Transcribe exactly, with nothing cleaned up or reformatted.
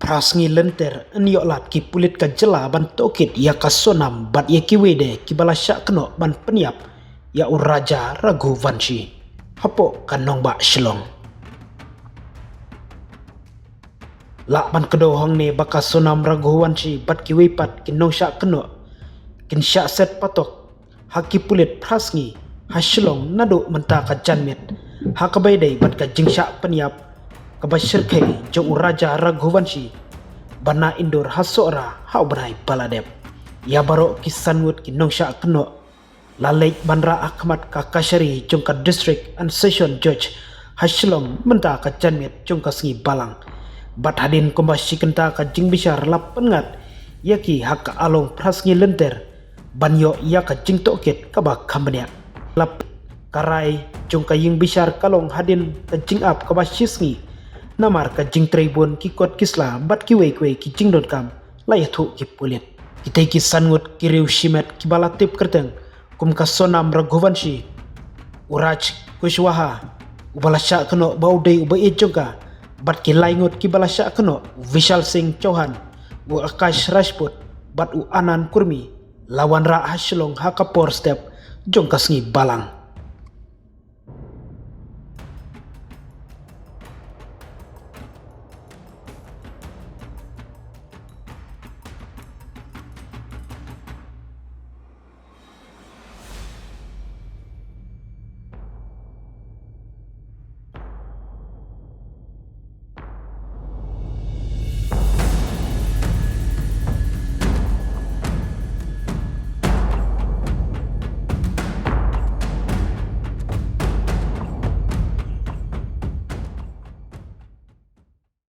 Phra sngi lynter yn ïoh lad ki pulit ka jylla ban tohkit ïa ka Sonam bad ïa kiwei de kiba la shah kynnoh ban pynïap ïa u Raja Raghuvanshi hapoh ka nongbah Shillong. Lah ban kdew hangne ba ka Sonam Raghuvanshi bad kiwei pat ki nongshah kynnoh kin shah set patok ha ki pulit phra sngi ha Shillong naduh mynta ka janmiet, ha kaba ïadei bad ka jingshah pynïap kaba shyrkhei jong u Raja Raghuvanshi ba na Indore ha Sohra ha u bnai ba la dep. Ïa baroh ki san ngut ki nongshah kynnoh la leit ban rah ha khmat ka kashari jong ka District and Session Judge ha Shillong mynta ka janmiet jong ka sngi Balang. Bad hadien kumba shi kynta ka jingbishar la pynngat ïa ki ha ka along phra sngi lynter ban ïoh ïa ka jingtohkit kaba kham bniah. La ka rai jong ka ïing bishar ka long hadien ka jingap kaba shi sngi namar ka jingtrei bun ki kot ki sla bad kiwei kiwei ki jingdonkam, la ïathuh ki pulit. Kitei ki san ngut ki riew shimet kiba la tip kyrteng kum ka Sonam Raghuvanshi, u Raj Kushwaha uba la shah kynnoh ba u dei u ba ïeit jong ka, bad ki lai ngut kiba la shah kynnoh, u Vishal Singh Chauhan, u Akash Rajput bad u Anand Kurmi, la wanrah ha Shillong ha ka por step jong ka sngi Balang.